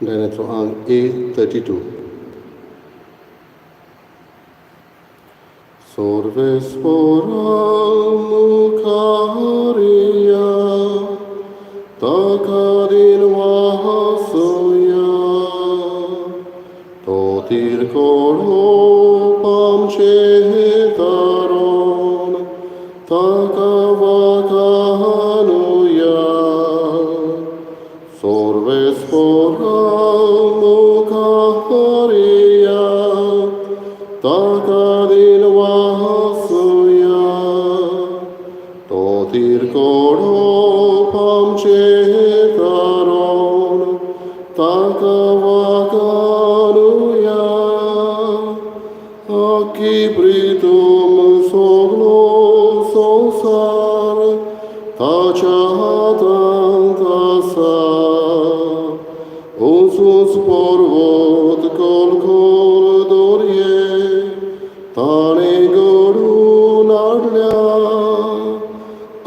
डायनाचो आंग ए 32. सोर्वेस्पोरा मुखारिया ताका दिन वासुया तोतीर कोडो पामचे तारोन ताका वाकानुया. सोर्वेस्पोरा मुखारिया ताका दिन वासुया तोतीर कोडो पामचे तारोन ताका वाकानुया. आकी प्रितुम सगलो संसार ताच्या हातांत आसा. ऊंच ऊंच पर्वत, खोल खोल दर्ये ताणें घडून हाडल्या.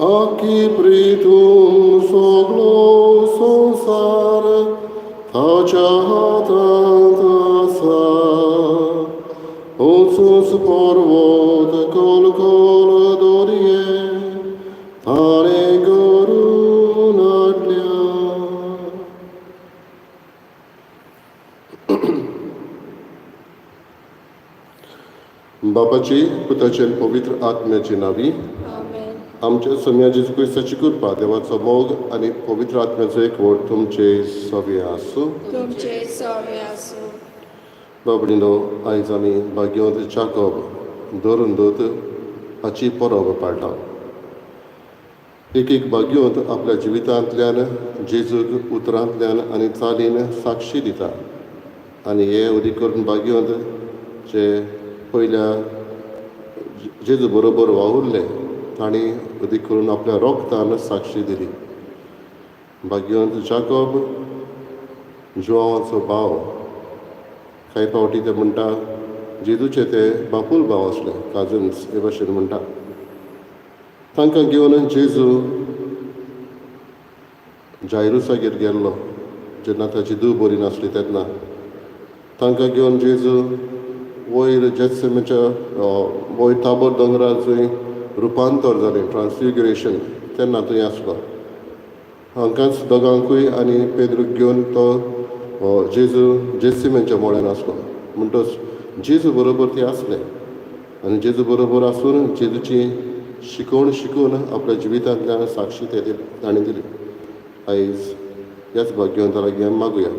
आकी प्रितुम सगलो संसार ताच्या हातांत आसा. ऊंच ऊंच पर्वत, खोल खोल दर्ये ताणें घडून हाडल्या. बापाची, पुताची आनी पवित्र आत्म्याची नावी. आमेन. आमच्या सोम्या जेजू क्रिस्ताची कृपा, देवाचो मोग आनी पवित्र आत्म्याचो एकवट तुमचे सगळे आसूं. तुमचे सवे आसूं. बाबडिनो, आयज आमी भाग्यवंत जाकोब धरून दूत हाची परब पाळटा. एक एक भाग्यवंत आपल्या जिवितांतल्यान जेजूक उतरांतल्यान आनी चालीन साक्षी दिता आनी हे अदीक करून भाग्यवंत जे पयल्या जेजू बरोबर वावुरले तांणी अदीक करून आपल्या रोगतान साक्षी दिली. भाग्यवंत जाकोब, जुवांवाचो भाव, कांय फावटी ते म्हणटा जेजूचे ते बापूल भाव आसले, काजन्स हे भाशेन म्हणटा. तांकां घेवन जेजू जायरुसागेर गेल्लो जेन्ना ताची धूव बरी नासली तेन्ना. तांकां घेवन जेजू वयर जेत्समेच्या वयर ताबोर दोंगरार जंय रुपांतर जालें, ट्रान्सफिगरेशन, तेन्ना थंय आसलो. हांकांच दोगांकूय आनी पेद्रूक घेवन तो जेजू जेत्सिमेच्या मळ्यान आसलो. म्हणटच जेजू बरोबर ते आसले आनी जेजू बरोबर आसून जेजूची शिकवण शिकून आपल्या जिवितांतल्यान साक्षी ते ताणें दिली. आयज ह्याच भाग्यवंता लागीं आमी मागुया,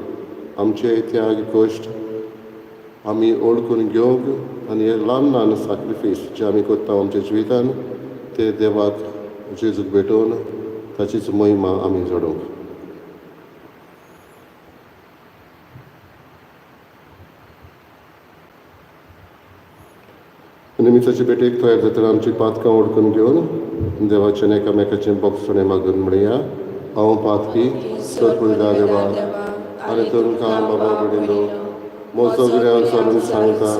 आमचे त्याग, कश्ट आमी ओळखून घेवंक आनी हे ल्हान ल्हान साक्रिफीस जे आमी करता आमच्या जिवितान ते देवाक, जेजूक भेटोवन ताचीच महिमा आमी जोडूंक. आनी मिसाचे भेटेक तयार जातना आमची पातकां ओळखून घेवन देवाचें आनी एकामेकाचें बोगसणें मागून म्हणया. हांव पातकी सरपुरदा देवा आनी तुमकां बाबा भयणीनो म्हजो गुन्यांव सारून सांगता.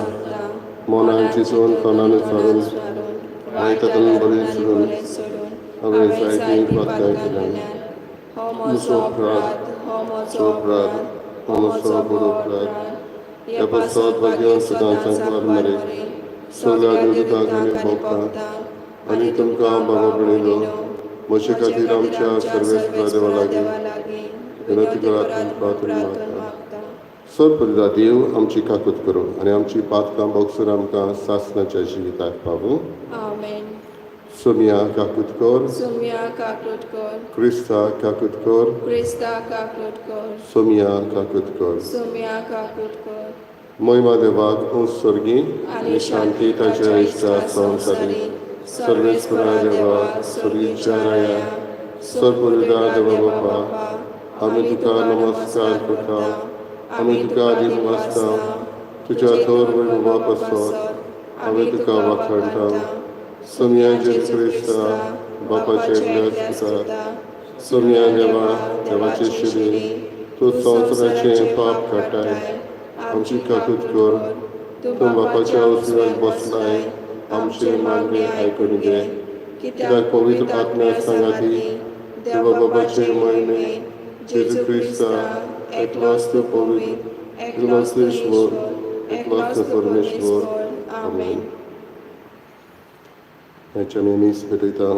मनान चिंतून, तोंडान सारून, वायटांतल्यान बरें सोडून हांवें जायतीं पातकां केल्यान. म्हजो अपराध, म्हजो अपराध, हो म्हजो व्हड अपराध. ह्या पासत भाग्यवंत सदांच सांकवार मरे, सगळ्या देवदूतांक आनी भोगता आनी तुमकां बाबा भयणीनो म्हजे खातीर आमच्या सर्वेस्परा देवा लागीं विनंती करात. प्रार्थना मागता. सरपरिदा देव आमची काकूत करूं आनी आमची पातकां बोगसून आमकां सासणाच्या जिविताक पावूं. आमेन. सोमिया काकूत कर. सुम्या काकूट कर. क्रिस्ता काकूत कर. क्रिस्ता काकूट कर. सोमिया काकूत कर. सुम्या काकूट कर. महिमा देवाक उंच स्वर्गी आनी शांती ताच्या इश्टा संवसारी. सर्वेस्परा देवा, स्वर्गीच्या राया, सरपरिदा देवा बापा, आमी तुका नमस्कार करता. आमी तुका दीन वाचता. तुज्या थोर वैभवा पासत आमी तुका वाखाणटा. सोमया जेजू क्रिस्ता, बापाच्या एकल्याच पुता, सोमया देवा, देवाचे शिरी, तूं संवसाराचें पाप काडटाय, आमची काकूत कर. तूं बापाच्या उजव्याक बसलाय, आमचे मागणें आयकून घे. कित्याक पवित्र आत्म्या सांगाती देवा बाबाचे महिमे जेजू क्रिस्ता एकलोच तूं पवित्र, एकलोच तूं ईश्वर, एकलोच तूं परमेश्वर. आमेन. आयच्या आमी मीस भेटयता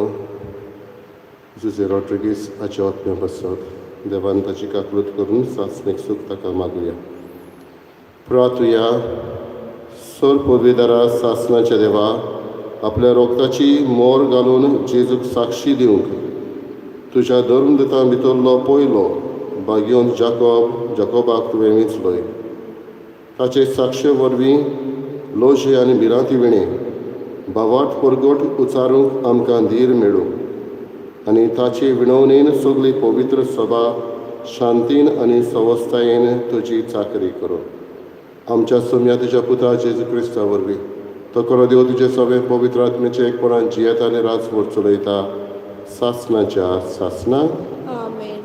जुजे रॉड्रिगीस हाच्या आत्म्या पासत देवान ताची काकळूत करून सासणीक सूख ताका मागुया. प्रातुया. सोर पदवीदारा सासणाच्या देवा, आपल्या रोगताची मोर घालून जेजूक साक्षी दिवंक तुज्या धर्मदूतां भितरलो पयलो भाग्योन जाकोब जाकोबाक तुवें विंचलोय. ताचे साक्षे वरवीं लोजे आनी भिरांती विणें भावार्थ परगट उचारूंक आमकां धीर मेळूं आनी ताचे विणवणेन सगली पवित्र सभा शांतीन आनी सवस्तायेन तुजी चाकरी करूं. आमच्या सोम्या तुज्या पुता जेजू क्रिस्ता वरवीं, तो खरो देव तुजे सगळे पवित्र आत्म्याचे एकपणान जियेता आनी राजवट चलयता सासणाच्या सासणां. आमेन.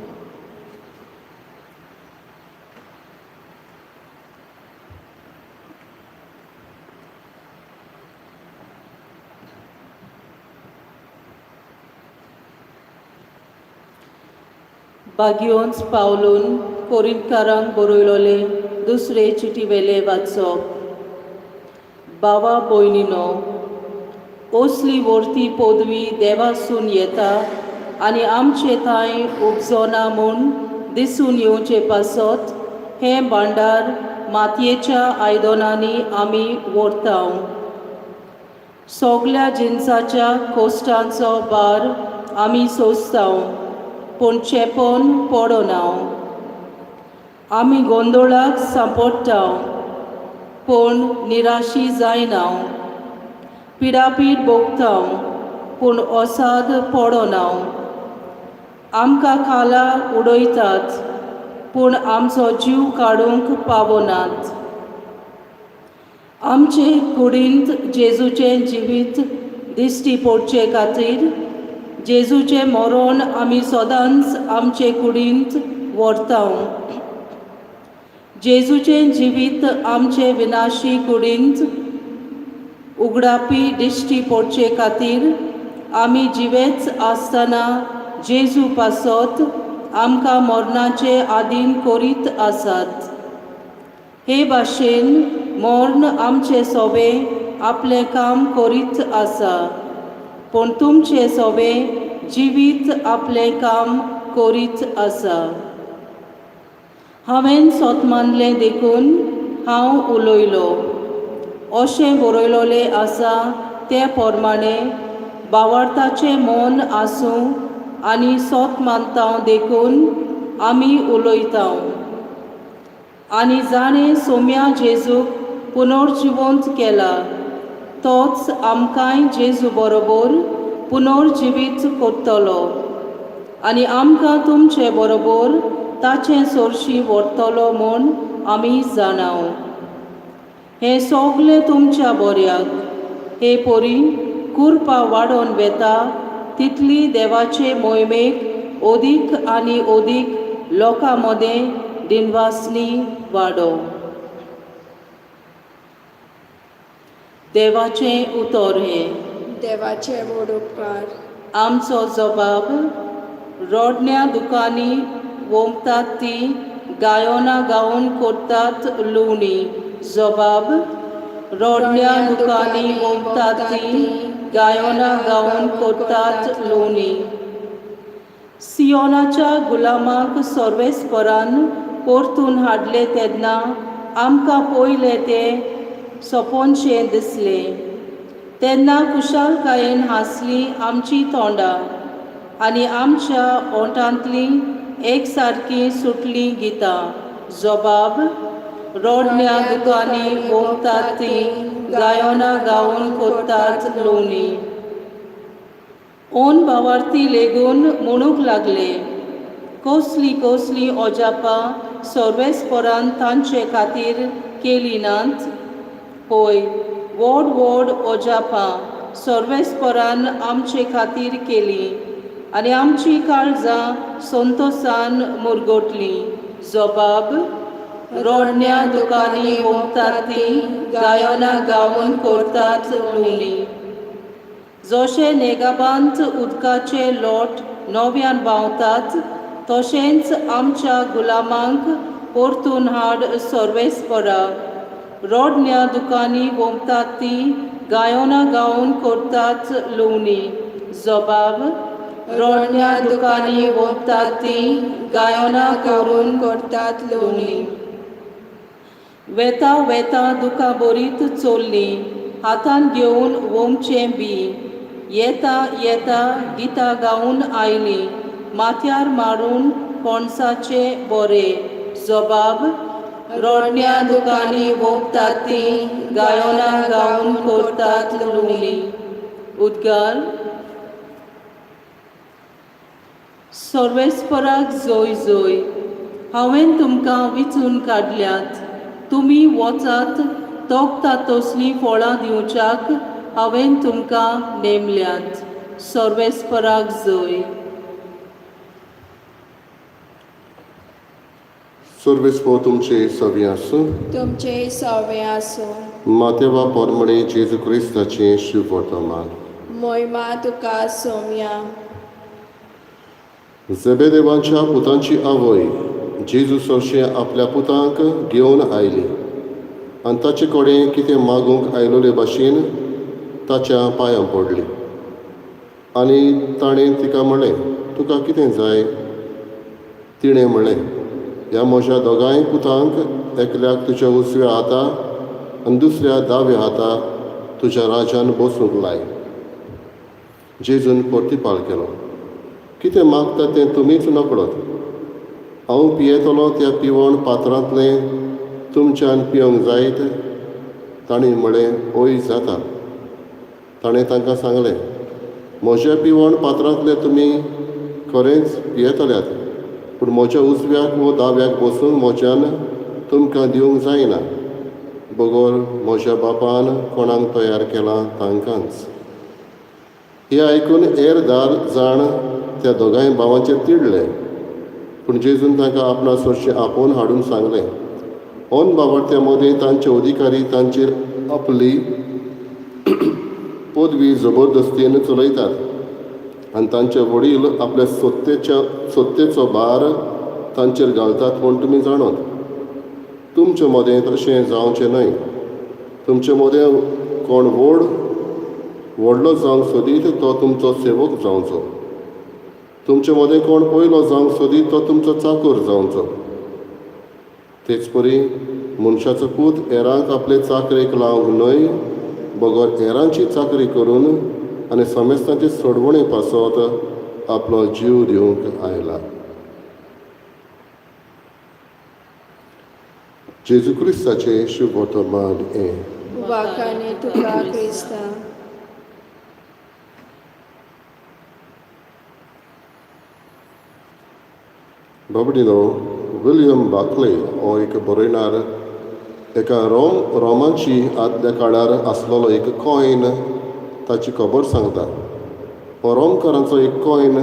बागियोन्स पावलून कोरिंतकारांक बरयलोले दुसरे चिटीवेले वाचप. बावा भयणीनो, असली वर्ती पदवी देवासून येता आनी आमचे थंय उपजोना म्हूण दिसून येवचे पासत हें भांडार मातयेच्या आयदनांनी आमी व्हरता. सगल्या जिनसाच्या कोश्टांचो भार आमी सोंसता, पूण चेपोन पडना. आमी गोंदोळाक सांपडटा, पूण निराशी जायना. पिडापीड भोगता, पूण ओसाद पडना. आमकां खाला उडयतात, पूण आमचो जीव काडूंक पावनात. आमचे कुडींत जेजूचें जिवीत दिश्टी पडचे खातीर जेजूचें मरण आमी सदांच आमचे कुडींत व्हरता. जेजूचें जिवीत आमचे विनाशी कुडींत उगडापी दिश्टी पडचे खातीर आमी जिवेच आसतना जेजू पासत आमकां मरणाचे आदीन करीत आसात. हे भाशेन मर्ण आमचे सोबे आपलें काम करीत आसा, पूण तुमचे सोबे जिवीत आपलें काम करीत आसा. हांवें सोत मानलें देखून हांव उलयलो. अशें बरयलोलें आसा ते प्रमाणे बावार्थाचें मन आसूं आनी सोत मानता देखून आमी उलयता. आनी जाणें सोम्या जेजूक पुनर्जिवंत केला तोच आमकांय जेजू बरोबर पुनर्जिवीत करतलो आनी आमकां तुमचे बरोबर ताचें सोरशी व्हरतलो म्हूण आमी जाणाव. हें सगलें तुमच्या बऱ्याक. हे परी कुरपा वाडोवन वेता तितली देवाचे मोहिमेक अदीक आनी अदीक लोकां मदें दिनवासनी वाडो. देवाचें उतर हें. देवाचे व्हड उपकार. आमचो जबाब. रोडण्या दुकांनी वोमतात ती गायोना गावन करतात लुवणी. जबाब. रोडण्या दुकांनी वोमतात ती गायोना गावन करतात लुवणी. सियोनाच्या गुलामाक सर्वेस्परान परतून हाडले तेन्ना आमकां पयलें तें सपोनशें दिसलें. तेन्ना खुशालकायेन हांसलीं आमचीं तोंडां आनी आमच्या ओंठांतलीं एक सारकीं सुटलीं गितां. जबाब. रोडण्या दुकांनी वोमतात ती गायोना गावन करतात लुवणी. ओन भावार्थी लेगून म्हणूंक लागले, कसली कसली अजापां सर्वेस्परान तांचे खातीर केली नात. हय, व्हड व्हड अजापां सर्वेस्परान आमचे खातीर केली आनी आमची काळजां संतोसान मुरगटलीं. जबाब. रोडण्या दुकांनी वोमतात ती गायोना गावन करतात लुवणी. जशें नेगाबांत उदकाचे लोट नव्यान व्हांवतात तशेंच आमच्या गुलामांक परतून हाड सर्वेस्परा. रोडण्या दुकांनी वोमतात ती गायोना गावन करतात लुवणी. जबाब रोडण्या दुकांनी वोमतात ती गायोना करून करतात लोणी. वेता वेता दुकां बरीत चोल्ली हातान घेवन वोमचें बी. येता येता गितां गावन आयली माथ्यार मारून पणसाचे बोरे. जबाब रोडण्या दुकांनी वोंपतात ती गायोना गावन करतात लुवणी. उद्गार. सर्वेस्पराक जोय जोय. हांवें तुमकां विचून काडल्यात, तुमी वचात तोखता तसलीं फळां दिवच्याक हांवें तुमकां नेमल्यात. सर्वेस्पराक जोय. सर्वेस्पोर तुमचे सवी आसूं. तुमचे सवे आसूं. मातेवा पोरमणे जेजू क्रिस्ताचें शुभ वर्तमान. मोहिमा तुका सोम्या. जेबेदेवाच्या पुतांची आवय जेजू सरशें आपल्या पुतांक घेवन आयली आनी ताचे कडेन कितें मागूंक आयलोले भाशेन ताच्या पांयां पडली आनी ताणें तिका म्हणलें, तुका कितें जाय? तिणें म्हणलें, ह्या म्हज्या दोगांय पुतांक एकल्याक तुज्या उजव्या हाता आनी दुसऱ्या दाव्या हाता तुज्या राज्यान बसूंक लाय. जेजून प्रतिपाल केलो, कितें मागता तें तुमीच नकळत. हांव पियेतलो त्या पिवण पात्रांतलें तुमच्यान पिवंक जायत? तांणी म्हळें, ओय जाता. ताणें तांकां सांगलें, म्हज्या पिवण पात्रांतलें तुमी खरेंच पियेतल्यात, पूण म्हज्या उजव्याक वो दाव्याक बसून म्हज्यान तुमकां दिवंक जायना, बगर म्हज्या बापान कोणाक तयार केलां तांकांच. हें आयकून हेर 10 जाण त्या दोगांय भावांचेर तिडले. पूण जेजून तांकां आपणा सरशें आपोवन हाडून सांगलें, ओन बावडत्या मदीं तांचे अधिकारी तांचेर आपली पदवी जबरदस्तीन चलयतात आनी तांचे वडील आपल्या सत्तेचो भार तांचेर घालतात म्हूण तुमी जाणत. तुमचे मदें तशें जावचें न्हय. तुमचे मदें कोण व्हड व्हडलो जावंक सोदीत तो तुमचो सेवक जावचो. तुमचे मदें कोण पयलो जावंक सोदीत तो तुमचो चाकर जावचो. तेच परी मनशाचो पूत हेरांक आपले चाकरेक लावंक न्हय, बगर हेरांची चाकरी करून आनी समेस्तांचे सोडवणे पासत आपलो जीव दिवंक आयला. जेजू क्रिस्ताचें शुभ वर्तमान हें. वाखाणे तुका क्रिस्ता. बाबडिनो, विलियम बार्कले हो एक बरयणार एका रोमाची आदल्या काळार आसलेलो एक कॉयन ताची खबर सांगता. हो रोमकारांचो एक कॉयन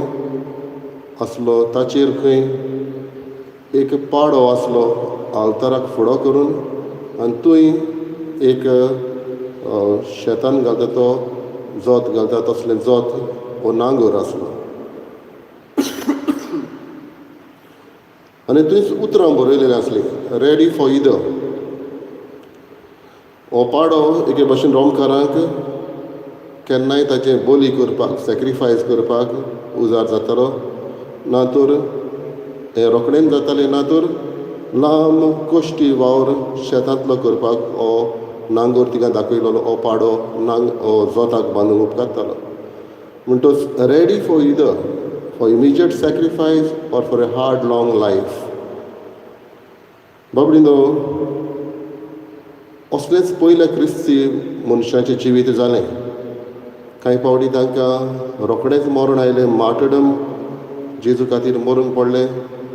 आसलो, ताचेर खंय एक पाडो आसलो आल्ताराक फुडो करून आनी थंय एक शेतान घालता तो जोत घालता तसलें जोत हो नांगर आसलो आनी थंयच उतरां बरयलेलीं आसलीं, रेडी फॉर इदर. हो पाडो एके भाशेन रोमकारांक केन्नाय ताचें बोली करपाक, सॅक्रिफायस करपाक उजार जातालो, ना तर हें रोखडेंच जातालें, ना तर लांब कश्टी वावर शेतांतलो करपाक हो नांगर तिका दाखयलेलो हो पाडो हो जोताक बांदूंक उपकारतालो. म्हणटच ready for either, for immediate sacrifice or for a hard long life. बाबडिनो, असलेंच पयल्या क्रिस्ती मनशाचें जिवीत जालें. कांय फावटी तांकां रोखडेंच मरण आयलें, मार्टडम जेजू खातीर मरूंक पडलें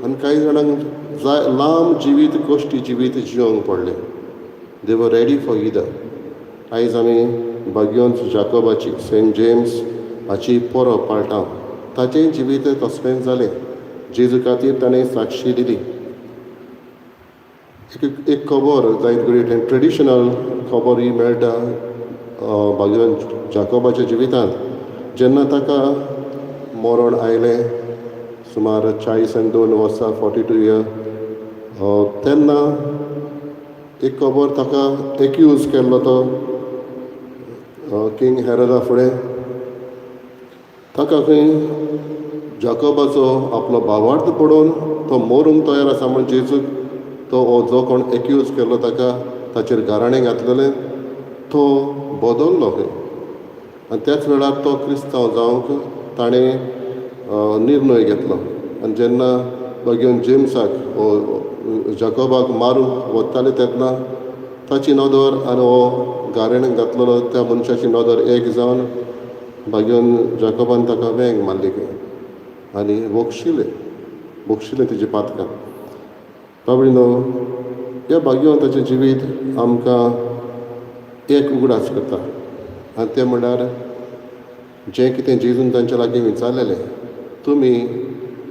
आनी कांय जाणांक जाय लांब जिवीत कश्टी जिवीत जिवंक पडलें. They were ready for either. आयज आमी भाग्योंत जाकोबाची, सेंट जेम्स हाची परब पाळटा. ताचें जिवीत तसलेंच जालें. जेजू खातीर ताणें साक्षी दिली. एक खबर जायत ग्रेट एंड ट्रेडिशनल खबर ही मेळटा भाग्यवंत जाकोबाच्या जिवितांत. जेन्ना ताका मरण आयलें सुमार 42 वर्सां, 42 इयर तेन्ना एक खबर ताका एक्यूज केल्लो तो किंग हेरोदा फुडें ताका खंय जाकोबाचो आपलो भावार्थ पळोवन तो मरूंक तयार आसा म्हण जेजूक तो हो जो कोण एक्यूज केल्लो ताका ताचेर गाराणें घातलेलें तो बदल्लो खंय. आनी त्याच वेळार तो क्रिस्तांव जावंक ताणें निर्णय घेतलो. आनी जेन्ना मागीर जेम्साक जाकोबाक मारूंक वताले तेन्ना ताची नदर आनी हो गाराणें घातलेलो त्या मनशाची नदर एक जावन भाग्योन जाकोबान ताका वेंग मारली खंय आनी बक्षिलें बक्षिलें तेजी पातकां. बाबडीनो, ह्या भाग्यवंताचें जिवीत आमकां एक उगडास करता आनी तें म्हणल्यार जें कितें जेजून तांच्या लागीं विचारलेलें, तुमी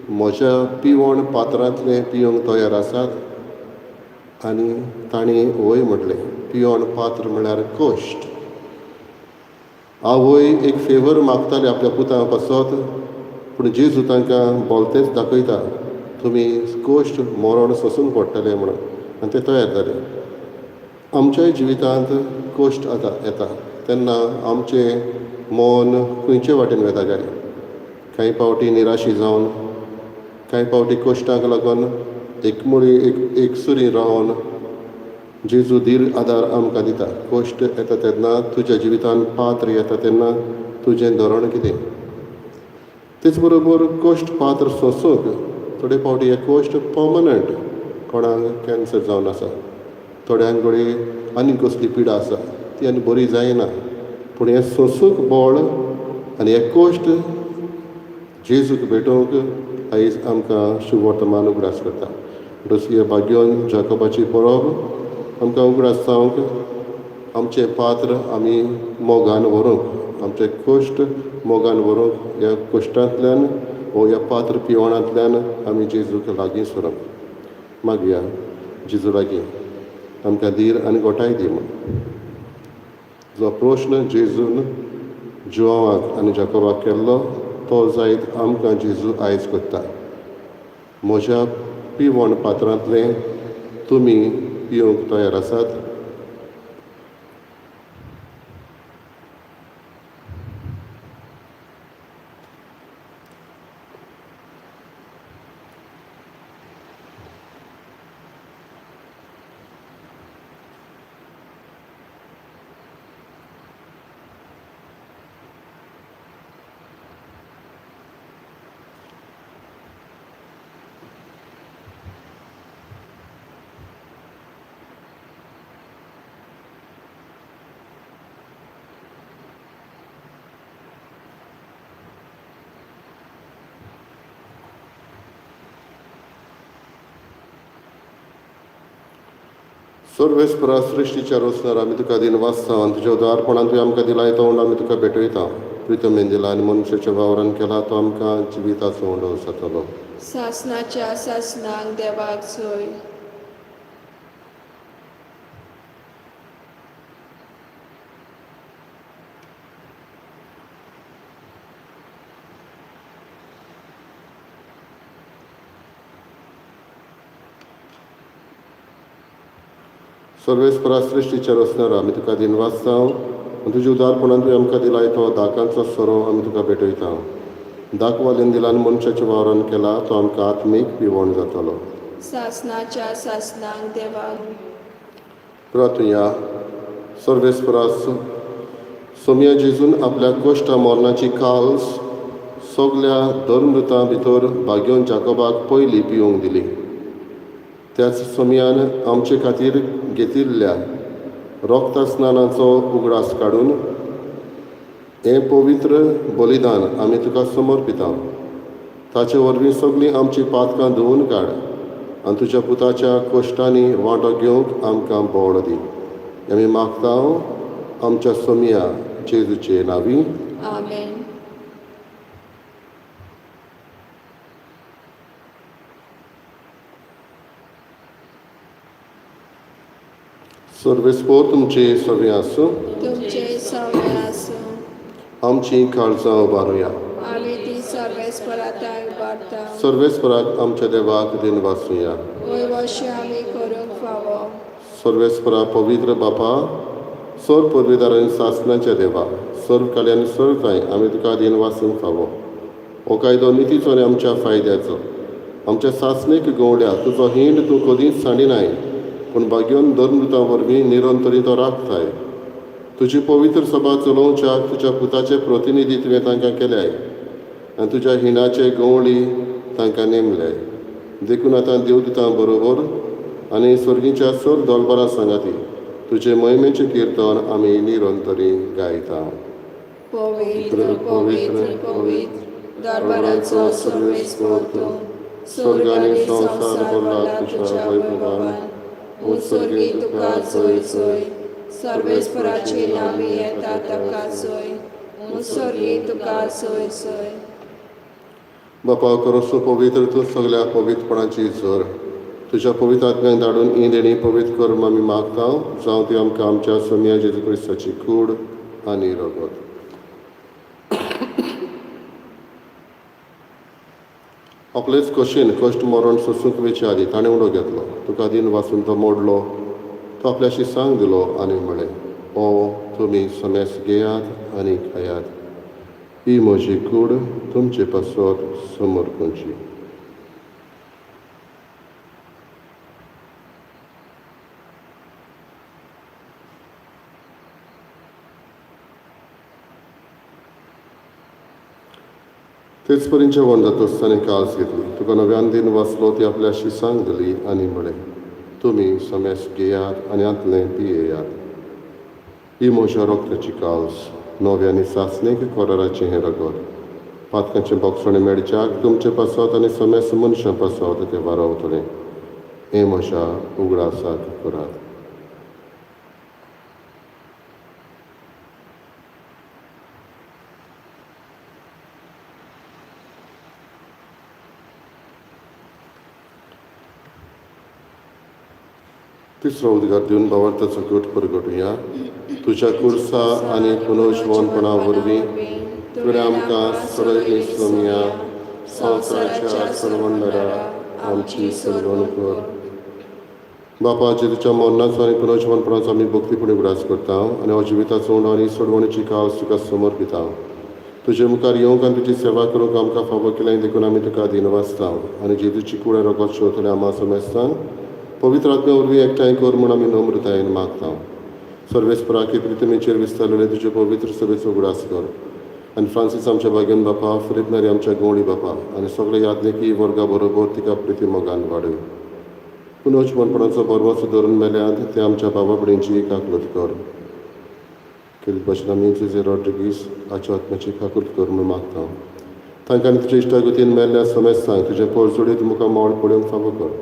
म्हज्या पिवण पात्रांतलें पिवंक तयार आसात? आनी तांणी वय म्हटलें. पिवण पात्र म्हळ्यार कश्ट. आवय एक फेवर मागताली आपल्या पुता पासत, पूण जेजू तांकां बोलतेंच दाखयता, तुमी कश्ट मरण सोंसूंक पडटलें म्हणून. आनी ते तयार जाले. आमच्याय जिवितांत कश्ट आतां येता तेन्ना आमचें मन खंयचे वाटेन वता काय? कांय फावटी निराशी जावन, कांय फावटी कश्टांक लागून एकमुळी एकसुरी रावन जेजू धीर आदार आमकां दिता. कश्ट येता तेन्ना तुज्या जिवितांत पात्र येता तेन्ना तुजें धोरण कितें? तेच बरोबर कश्ट पात्र सोंसूंक थोडे फावटी हे कश्ट पर्मनंट, कोणाक कॅन्सर जावन आसा, थोड्यांक घडये आनी कसली पिडा आसा ती आनी बरी जायना, पूण हें सोंसूंक बळ आनी हे कश्ट जेजूक भेटोवंक आयज आमकां शुभवर्तमान उगडास करता. म्हणटच हे भाग्योन जाकोबाची परब आमकां उगडास जावंक आमचें पात्र आमी मोगान व्हरूंक, आमचे कश्ट मोगान व्हरूंक, ह्या कश्टांतल्यान वो ह्या पात्र पिवणांतल्यान आमी जेजूक लागीं सरूंक मागया. जेजू लागीं आमकां धीर आनी गोठाय दी म्हूण. जो प्रश्न जेजून जुवांवाक आनी जाकोबाक केल्लो तो जायत आमकां जेजू आयज करता. म्हज्या पिवण पात्रांतलें तुमी पिवंक तयार आसात? सर्वेस्परा सृश्टीच्या रोसणार आमी तुका दिनवासता आनी तुज्या उदारपणान तुवें आमकां दिलाय तो उंडो आमी तुका भेटयता. प्रितमेन दिला आनी मनशाच्या वावरान केला तो आमकां जिविताचो उंडो जातलो. सासनाच्या सासनाक देवाक सोय. सर्वेस्परा सृश्टीच्या रचणार आमी तुका दिनवासता आनी तुज्या उदारपणान तुवें आमकां दिलाय तो दाकांचो सोरो आमी तुका भेटयता. दाकवालीन दिला आनी मनशाच्या वावरान केला तो आमकां आत्मीक पिवण जातलो. सासनाच्या सासनाक देवाक. प्रार्थुया. सर्वेस्परा सोमया जेजून आपल्या कश्टा मरणाची काल्स सगल्या धर्मदूतां भितर भाग्योन जाकोबाक पयली पिवंक दिली. त्याच सोमयान आमचे खातीर घेतिल्ल्या रोगता स्नानाचो उगडास काडून हें पवित्र बलिदान आमी तुका समर्पिता. ताचे वरवीं सगळीं आमचीं पातकां धुवून काड आनी तुज्या पुताच्या कश्टांनी वांटो घेवंक आमकां बळ दी. आमी मागता आमच्या सोमया जेजूचे नांवी. आमेन. सर्वेस्पोर तुमचे सगळें आसूं. तुमचे सगळें आसूं. आमची काळजां उबारुया. आमी ती सर्वेस्परा उबारता. सर्वेस्पराक आमच्या देवाक दिनवासुया. वय वश्या सर्वेस्परा पवित्र बापा, सर्व पदवीदार आनी सासणाच्या देवा, सर्व काली आनी सर्व ठांय आमी तुका अधीन वाचूंक फावो. हो कायदो नितीचो आनी आमच्या फायद्याचो. आमच्या सासणेक गवड्या तुजो हींड तूं कदींच सांडिनाय, पूण भाग्योन धर्मदुतां वरवीं निरंतरी तो राखताय. तुजी पवित्र सभा चलोवच्याक तुज्या पुताचे प्रतिनिधी तुवें तांकां केल्याय आनी तुज्या हिंडाचे गवळी तांकां नेमल्याय. देखून आतां देवदुतां बरोबर आनी स्वर्गीच्या सर्व दोलबरां सांगाती तुजे महिमेचें किर्तन आमी निरंतरी गायता. पवित्र, पवित्र, पवित्र, दरबाराचो सर्वेस्पर तूं, स्वर्ग आनी संवसार भरला तुज्या वैभवान. उत्सर्गी तुका जय जय, सर्वेस्पराचे नांवी येता ताका जय, उत्सर्गी तुका जय जय. बापा, करोसो पवित्र तूं सगल्या पवित्रपणाची झर. तुज्या पवित्र आत्म्याक धाडून ही देणी पवित्र कर म्हूण आमी मागता, जावं ती आमकां आमच्या सोमया जेजू क्रिस्ताची कूड आनी रगत. आपलेच कशेन कश्ट मरण सोसूंक वेचे आदी ताणें उडो घेतलो, तुका दिन वाचून तो मोडलो, तो आपल्याशी सांग दिलो आनी म्हळें, ओ तुमी समेस घेयात आनी खायात, ही म्हजी कूड तुमचे पासत समर्पणची. तेच परीन जेवण जातच ताणें काल्स घेतली, तुका नव्यान दिन वाचलो, ती आपल्याशी सांग दिली आनी म्हळें, तुमी समेस घेयात आनी हांतलें पियेयात, ही म्हज्या रोगताची काल्स, नव्या आनी सासणीक कराराचें हें रगत, पातकांचें बोगसणें मेळच्याक तुमचे पासत आनी समेस मनशां पासत तें वारावतलें. हें म्हज्या उगडासाक करात. तिसरो उद्गार दिवन भावार्थाचो गट परगटुया. तुज्या कुर्सा आनी पुनर्जिवनपणा वरवीं तुवें आमकां सोडयली सोमया, संवसाराच्या सोडवणदारा आमची सोडवण कर. बापा, जेजूच्या मरणाचो आनी पुनर्जिवनपणाचो आमी भक्तीपणी उगडास करता आनी हो जिविताचो उंडो आनी सोडवणीची कावस तुका समर्पिता. तुजे मुखार येवंक आनी तुजी सेवा करूंक आमकां फावो केलें देखून आमी तुका दिनवासता आनी जेजूची कूड आनी रगत शेवतले आमा समेस्तांक पवित्र आत्म्या वरवीं एकठांय कर म्हूण आमी नम्रतायेन मागता. सर्वेस्पराकी प्रितमेचेर विस्तारलेले तुजे पवित्र सभेचो उगडास कर आनी फ्रांसीस आमच्या भाग्यान बापा, फिलीप नारी आमच्या गवळी बापा आनी सगळे यादनिकी वर्गा बरोबर तिका प्रिती मोगान वाडय. पुनर्जिवनपणाचो बरवासो धरून मेल्यांत ते आमच्या बाबा भयणींची काकलत कर. केल्ले भाशेन आमी जेजे रॉड्रिगीस हाच्या आत्म्याची काकूत कर म्हूण मागता. तांकां आनी तुज्या इश्टागतीन मेल्ल्या समेस्तांक तुजे पोरजोडीत मुखार मोड पळोवंक फावो कर.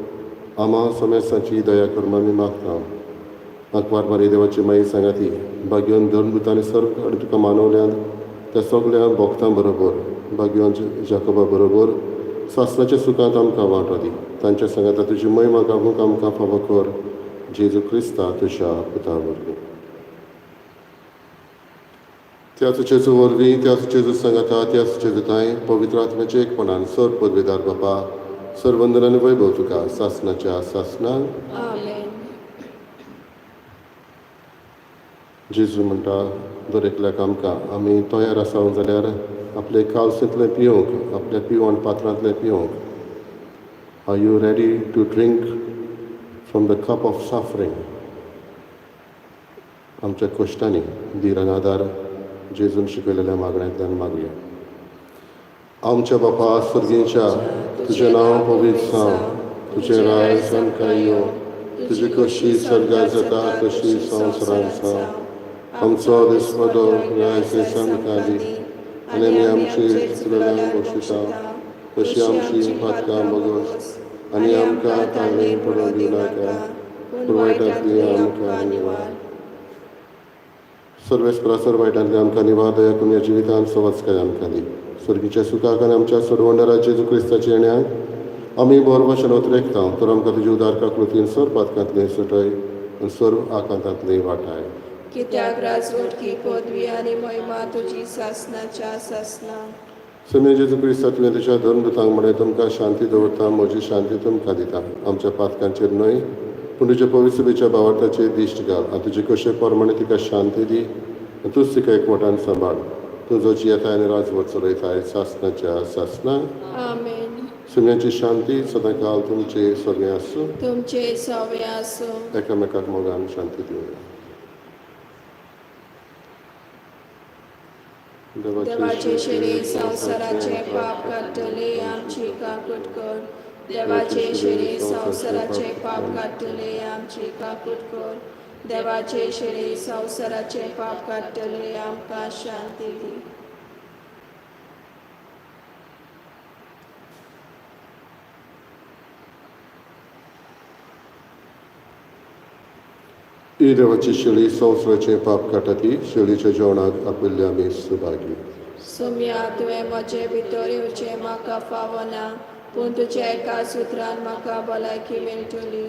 आमा समेस्तांची दया कर म्हूण आमी मागता. आंकवार मारी देवाची माई सांगाती भाग्योन धर्मदूत आनी सर्व कडेन तुका मानवल्यांत त्या सगल्या भक्तां बरोबर भाग्योन जाकोबा बरोबर सासणाच्या सुखांत आमकां वांटो दी. तांच्या सांगाता तुजी महिमा गावूंक आमकां फावो कर, जेजू क्रिस्ता तुज्या पुता वरवीं. त्याच जेजू वरवीं, त्याच जेजू सांगाता, त्याच जेजूताय पवित्र आत्म्याचे एकपणान सर पदवीदार बापा, सर वंदन आनी वैभव तुका सासणाच्या सासणाक. आमेन. जेजू म्हणटा दर एकल्याक आमकां आमी तयार आसा जाल्यार आपले कालसेंतलें पिवंक, आपल्या पिवण पात्रांतलें पिवंक. Are you ready to drink from the cup of suffering? आमच्या कश्टांनी धीर आनी आदार जेजून शिकयलेल्या मागण्यांतल्यान मागया. आमच्या बापा स्वर्गीच्या, तुजें नांव पवित्र जावं, तुजें राज आमकां यो, तुजी कशी स्वर्गार जाता तशी संवसारांत जावं. आमचो दिसवडो आयज आमकां दी आनी आमी आमची चुकलेल्यांक बक्षिता तशी आमची पातकां बगस आनी आमकां ताणें पडोवन दिवनाका, पूण वायटांतली आमकां निवार. सर्वेस्परा सर्व वायटांतली आमकां निवार, दया करून ह्या जिवितांत सवस्काय आमकां दी. स्वर्गीच्या सुखाक आनी आमच्या सोडवणदारा जेजू क्रिस्ताच्या येण्याक आमी बरो भाशेन उतरेकता, तर आमकां तुजी उदार काकृतीन सर्व पातकांतले सुटय आनी सर्व आकांतांतले वाटाय. कित्याक राजवटकी पदवी आनी महिमा तुजी सासणाच्या सासणा. समे जेजू क्रिस्ता, तुवें तुज्या धर्मदूतांक म्हळें, तुमकां शांती दवरता, म्हजी शांती तुमकां दिता. आमच्या पातकांचेर न्हय पूण तुज्या पवित्र सभेच्या भावार्थाचेर दिश्ट घाल आनी तुजे कशे प्रमाणे तिका शांती दी आनी तूंच तिका एकवटान सांबाळ. तूं जो जियेताय आनी राजवट चलयताय सासणाच्या सासणाक. आमेन. सुम्याची शांती सदांकाल तुमचे सगळें आसूं. तुमचे सवे आसूं. एकामेकाक मोगान शांती दिवया. देवाचे शरीर संवसाराचे पाप काडटले, आमची काकूट कर. देवाचे शरीर संवसाराचे पाप काडटले, आमची काकूट कर. देवाचे शरीर संवसाराचे पाप काडटले, आमकां शांती दी. ही देवाची शेळी संवसाराचें पाप काडटा ती शेळीच्या जेवणाक आपयल्ले आमी सुभागी. सोम्या, तुवें म्हजे भितर येवचें म्हाका फावना, पूण तुज्या एका सुत्रान म्हाका भलायकी मेळटली.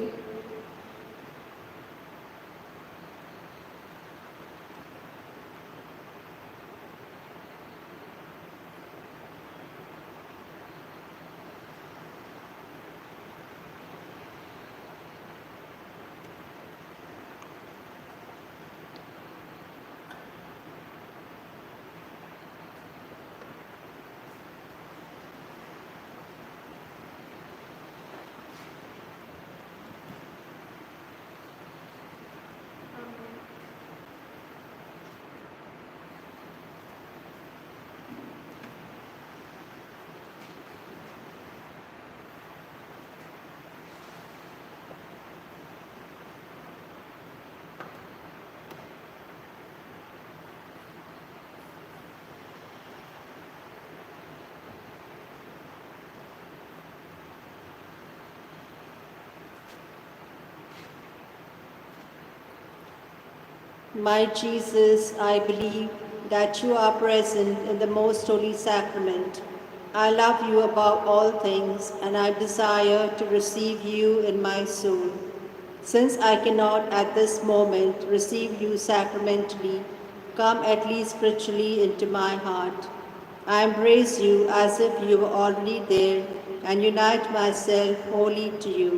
My Jesus, I believe that you are present in the most holy sacrament. I love you above all things, and I desire to receive you in my soul. Since I cannot at this moment receive you sacramentally, come at least spiritually into my heart. I embrace you as if you were already there and unite myself wholly to you.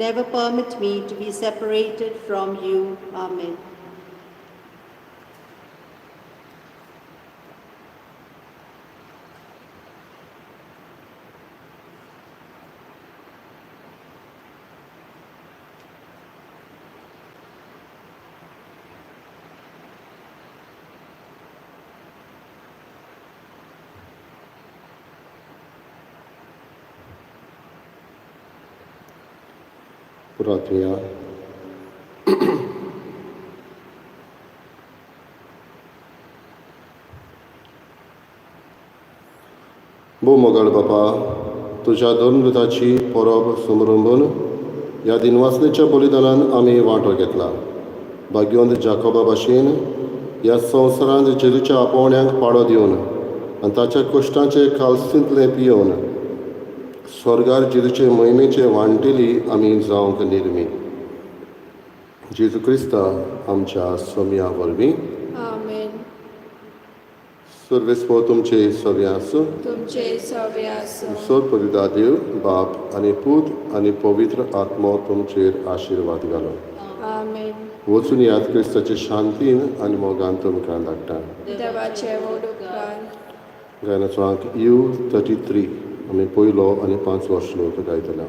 Never permit me to be separated from you. Amen. प्रार्थया. भोव मोगाळ बापा, तुज्या धर्मदूताची परब समरंबून ह्या दिनवासनेच्या बलिदानान आमी वांटो घेतला. भाग्यवंत जाकोबा भाशेन ह्या संवसारांत जेजूच्या आपोवण्याक पाळो दिवन आनी ताच्या कश्टांचे कालसींतलें पियोवन स्वर्गार जेजूचे मोहिमेचे वांटेली आमी जावंक निर्मी. जेजू क्रिस्ता आमच्या सोम्या वरवीं. आमेन. सर्वेस्पो तुमचे सगळे आसूं. तुमचे सवे आसूं. सोर परिदा देव बाप आनी पूत आनी पवित्र आत्मो तुमचेर आशिर्वाद घालो. आमेन. वचून याद क्रिस्ताचे शांतीन आनी मोगान तुमकां धाडटा. देवाचे व्हड उपकार. गायनाचो आंक you 33 आमी पयलो आनी पांचवो श्लोक गायतले.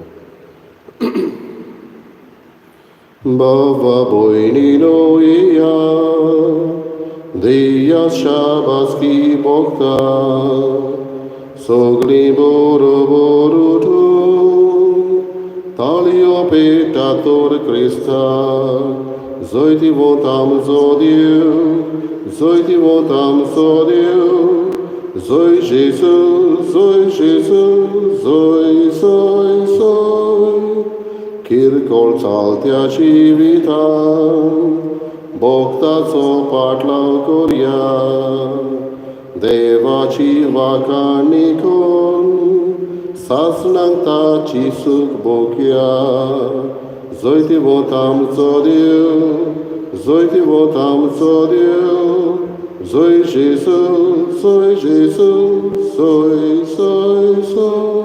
बाबा भयणीनो येया देया शाबासकी भोगता सगळीं बरोबर उठून ताळयो पेटा तोर क्रिस्ता. जयती वोत आमचो देव, जयती वोत आमचो देव, जय जेजू, जय जेजू, जय जय जय. किरकोळ चालत्या जिवितान भोक्ताचो पाटलाव करया, देवाची वाखाणी करून सासणाक ताची सूख भोगया. जयती वोत आमचो देव, जयती वोत आमचो देव, जय जेजू, जय जेजू, जय जय जय.